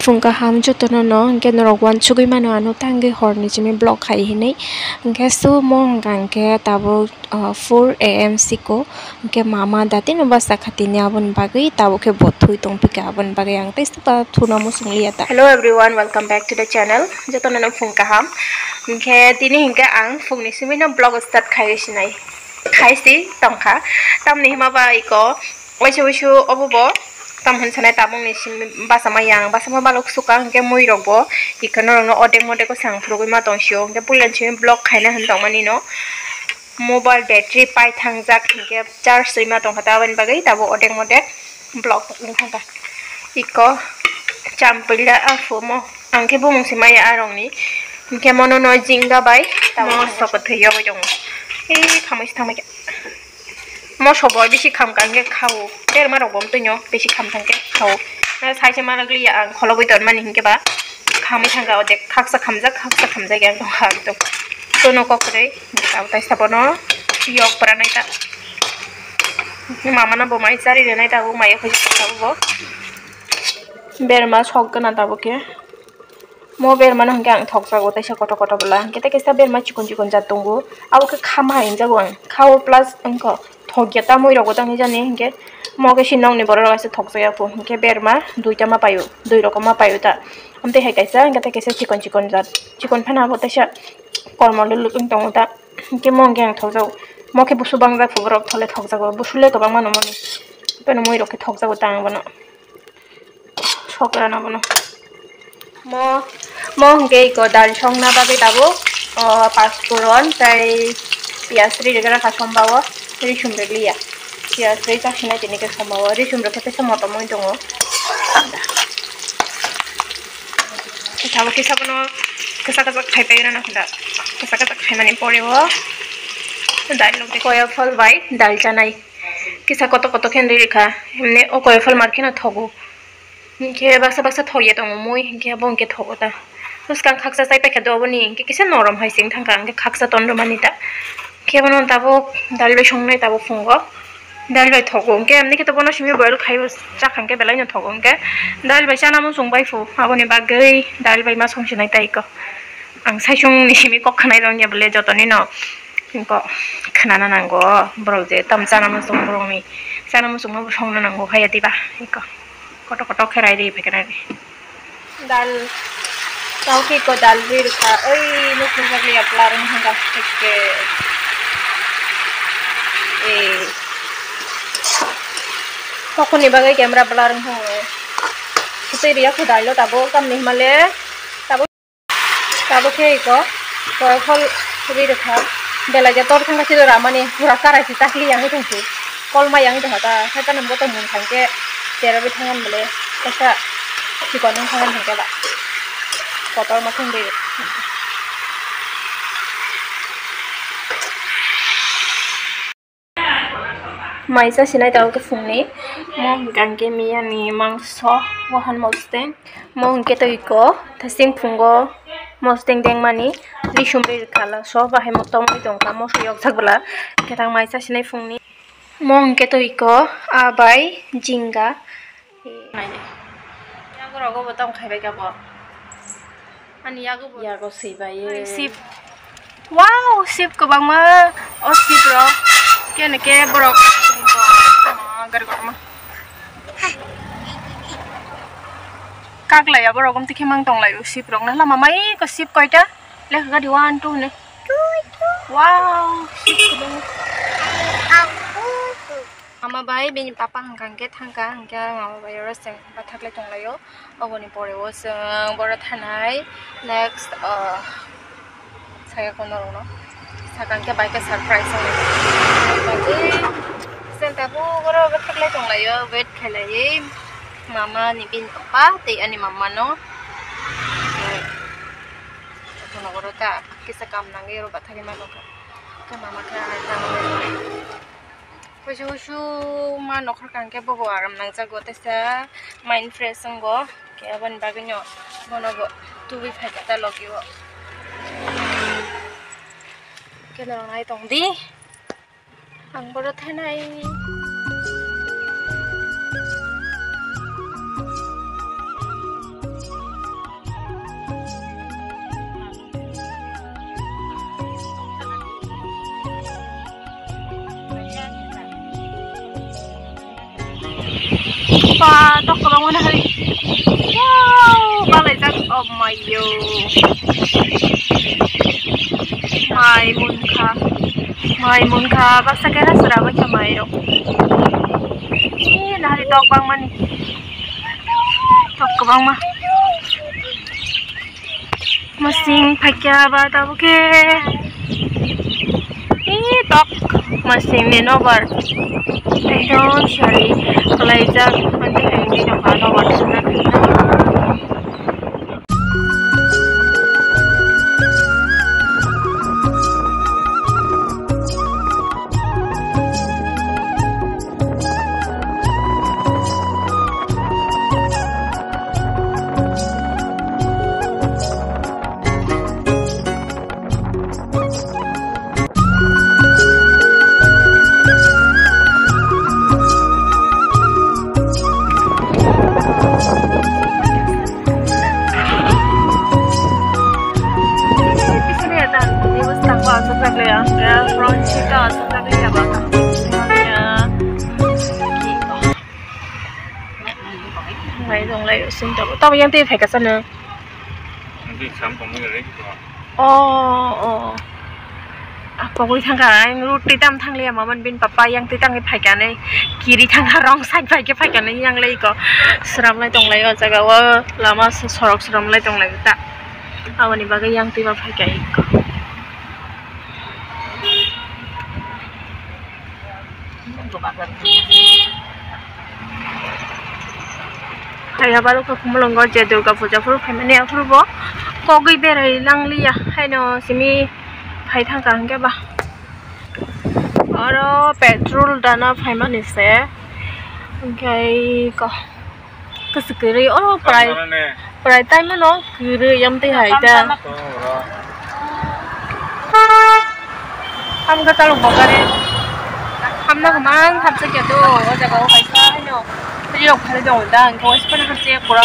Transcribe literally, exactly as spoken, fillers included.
Phung kaham jotono no, hwnkhe norok uansugwi mano ano tangwi horni simi vlog khai hinwi. Hwnkhe sumo hwnkha hwnkhe tabuk, ah, four A M siko, hwnkhe mama datino basa kha tini aboni bagwi tabuk khe bo thui tongphika aboni bagwi ang tei supa thuna muchung liya ta. Hello everyone, welcome back to the channel. Jotono no phung kaham. Hwnkhe tini hwnkhe ang phungni simi no vlog start khai sinai, khai si tongkha. Tamni hima ba iko Waisa waisa obo bo tam hwn sanai tabukni simi basa ma yang, basa ma balok suka hwnkhe mui rok bo iko norok no odek modek o sang phurugwi ma tong sio, hwnkhe puila ni simi vlog khaina hwn tongmani no mobile battery pai thangjak hwnkhe charge twi ma tongkha ta aboni bagwi tabuk odek modek vlog wng thangkha. Iko champila aphuru mo ang khe bumung se maya arong ni hwnkhe mono no jinga bai tabuk mosok kwthwi yogwi tongo. Ei khamai se thangbai khe. Moso bo bisi kham kha hwnkhe khao, berma rok bo omtwino bisi kham thang khe khao. Saise ma nukliya ang kholobwi tonmani hwnkhe ba khamwi thangkha, odek khaksa khamjak, khaksa khamjak ya wngkha ekdom. Tono kok kwrwi, abo taisa bono yok pora nai ta. Mama no bo mai chari rwnai tabuk, mai khoi tabuk bo. Berma sok gana tabuk khe. Mo bermano hwnkhe ang thokjago, teisa kotor kotor bwla, hwnkhe tei kaisa berma chikon chikon jat tongo, abo khe khama hinjago ang, khao plus wngkha thokya ta mui rogo tangwi jani, hwnkhe mo khe si nokni borok rok kaisa thokjakya pho, hwnkhe berma duita ma paio, dui rokom ma paio ta, amtwi hai kaisa, hwnkhe tei kaisa chikon chikon jat, chikon phano abo teisa kormo lwlwk wng tongo ta, hwnkhe mo hwnkhe ang thokjago, mo khe busu bangjak pho borok thole thokjago, busu le kwbangma no mani, tei mui rok khe thokjago ta ang bono. Sokra na bono. Mo, mo hwnkhe iko dal songna bagwi tabuk, o, pasporon tei piyas ri rwgwlakha sombao, risum rwgliya. Piyas ri chaksinai tini khe sombao, risum rwkhe teisa motom wng tongo. Tabuk kisa bono kisa kisa khai pai rwna khe da. Kisa kisa khaimani pore o dal rok koya phol bai dal chanai. Kisa koto koto khe nwi rwkha. Himni o koya phol mar kheno thogo. Hinkhe baksa baksa thokya tongo mui, hinkhe abo hinkhe thogo ta. Bwskang khaksa chai paikha do aboni, hinkhe kisa norom hai se wng thangkha, hinkhe khaksa ton rwmani ta. Hinkhe bono tabuk dal bai songnai tabuk phungo. Dal bai thogo, hinkhe emni khe to bono simi boil khai chakha hinkhe belai no thogo, hinkhe dal bai chana muchung bai phu, aboni bagwi dal bai ma songsinai ta iko. Ang saichung ni simi kok khanai rwngya bole jotoni no. Kok khnana nango, borok je tam chana muchung borokni chana muchungma bo songna nango haya diba iko. Koto koto khe rai ri phaikhe rai ri. Dal, tao khe iko dal ri rwkha, oi nukung jak liya blur wng thangkha, ekke. Eh. Kokoni bagwi camera blur wng thango. Tei riya kho dal lo tabuk, tamni hima le tabuk. Tabuk khe iko, koyok phol ri rwkha. Belai je tor thangkha, sido ramani pura karai se chakli yang wngtong se. Kolma yang wngtong kha ta, hai phano boto mung thangkhe cherogwi thangan bole, kaisa chikon wng thangan thangkhe ba. Kotorma thang ri rwkha. Mai chasinai tabuk khe phungni, mo hwnkha hwnkhe miyani mangso, wahan mosteng, mo hwnkhe twi ko thasing phungo mosteng dengmani, risum ri rwkha laso, bahai mo tongwi tongkha, moso yokjak bwla, khe thang mai chasinai phungni, mo hwnkhe twi ko abai jinga. Yago rogo bo tong khai bai ka bo. Ani yago bo. Yago swi bai. Sip. Wow, sip kwbangma. O sip rok. Kene ke borok. Ah, gar gorma. Kak lai ya borok um tikhe mang tong lai o sip rok na lama mai ko sip koita. Lekha gadi one, two ne. Wow, sip kwbangma. Mama bai bini papa hwnkha hwnkhe thangkha, hwnkhe mama bai oro chwng bathaklai tonglaio. Oboni pore o chwng boro thanai next, ah, saya kono rokno saka hwnkhe bai khe surprise wngwi chwng tabuk oro bathaklai tonglaio, wait khailaiwi mama ni bini papa tei ani mama no. Jotono oro ta kisa kam nangwi oro bathagwi ma tongkha. Khe mama khe. Kusu kusu ma nokhor kang khe bobo aram nangjago, teisa mind fresh wngo, khe aboni bagwino bono bo tubui phaikha ta logi o. Khe norok nai tong di, ang bono thanai. Ba, tok kwbangma nahari. Wow, balaijak. Oh my yo. Mai munkha. Mai munkha. Baksa khe na sura bai kha mai rok. Ee, nahari tok bangmani. Tok kwbangma. Masing phaikya ba tabuk khe. Ee, tok masing ni nobar. Ekdom sari khlaijak. Mantwi hai wngwi tongkha nobar swnna. Nai dong lai sing tabo. Tabo yang tei phaika sano. Yang tei sam tong lai ko. Oh, oh. Ah, pogwi thangka ang roti tam thang liya maman bin papa yang tei tang phaika nai kiri thangka rong sai phaika phaika nai yang lai ko. Sram lai tong lai o jaga o lama sorok sram lai tong lai ta. Aboni bagwi yang tei ba phaika iko. Hai, abalo khe Khumulwngo je Durga Puja phuru phaimani, aphuru bo kogwi berai langliya, haino simi phai thangkha hwnkhe ba. Oro petrol dana phaimani se, hwnkhe ko. Kwswk kwrwi, o prai, prai taimano kwrwi, yam twi hai ta. Hamkha chalok bo gari. Hamna kwmang hamsa khe do, o jaga o kaisa haino. Twi rok phari dong da, hwnkhe o sipana hamsa khe pura.